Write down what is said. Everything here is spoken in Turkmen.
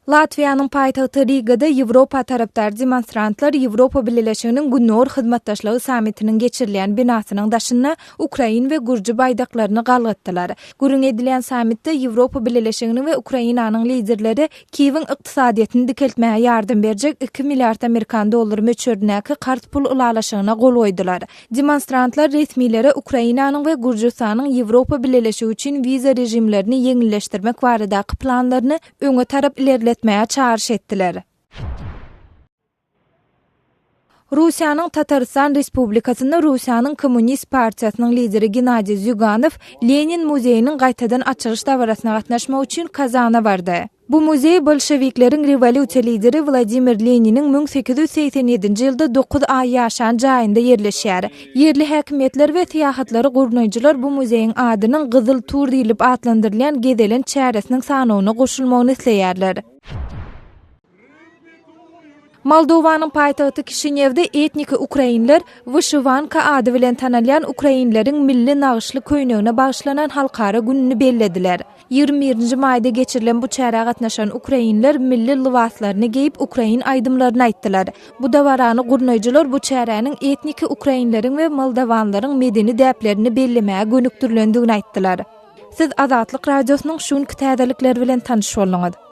Latwiýanyň paýtagty Rigada Ýewropa tarapdar demonstrantlar Ýewropa Bileleşiginiň Gündogar hyzmatdaşlygy sammitiniň geçirilýän binasynyň daşynda ukrain we gürji baýdaklaryny galgatdylar. Gürrüň edilýän sammitde Ýewropa Bileleşiginiň we Ukrainanyň liderleri Kiýewiň ykdysadyýetini dikeltmäge ýardam berjek iki milliard amerikan dollary möçberindäki karz pul ylalaşygyna gol goýdular. Demonstrantlar resmilere Ukrainanyň we Gürjüstanyň Ýewropa Bileleşigi üçin wiza režimlerini ýeňilleşdirmek baradaky planlaryny öňe tarap ilerletmäge çagyryş etdiler. Russiýanyň Tatarystan Respublikasynda Russiýanyň Kommunist partiýasynyň lideri Gennadiý Zýuganow Lenin muzeýiniň gaýtadan açylyş dabarasyna gatnaşmak üçin Kazana bardy. Bu muzeý bolşewikleriň rewolýusiýa lideri Wladimir Leniniň 1887-nji ýylda dokuz aý ýaşan jaýynda ýerleşýär. Ýerli häkimiýetler we syýahatlary gurnaýjylar bu muzeýiň adynyň Gyzyl tur diýlip atlandyrylýan gezelenç çäresiniň sanawyna goşulmagyny isleýärler. Moldowanyň paýtagty Kişinýewde etniki ukrainler Wyşywanka ady bilen tanalýan ukrainleriň milli nagyşly köýnegine bagyşlanan halkara gününi bellediler. 21-nji maýda geçirilen bu çärä gatnaşan ukrainler milli lybaslaryny geýip ukrain aýdymlaryny aýtdylar. Bu dabarany gurnaýjylar bu çäräniň etniki ukrainleriň we moldowanlaryň medeni däplerini bellemäge gönükdirilendigini aýtdylar. Siz Azatlyk Radiosynyň şu günki täzelikleri bilen tanyş bolduňyz.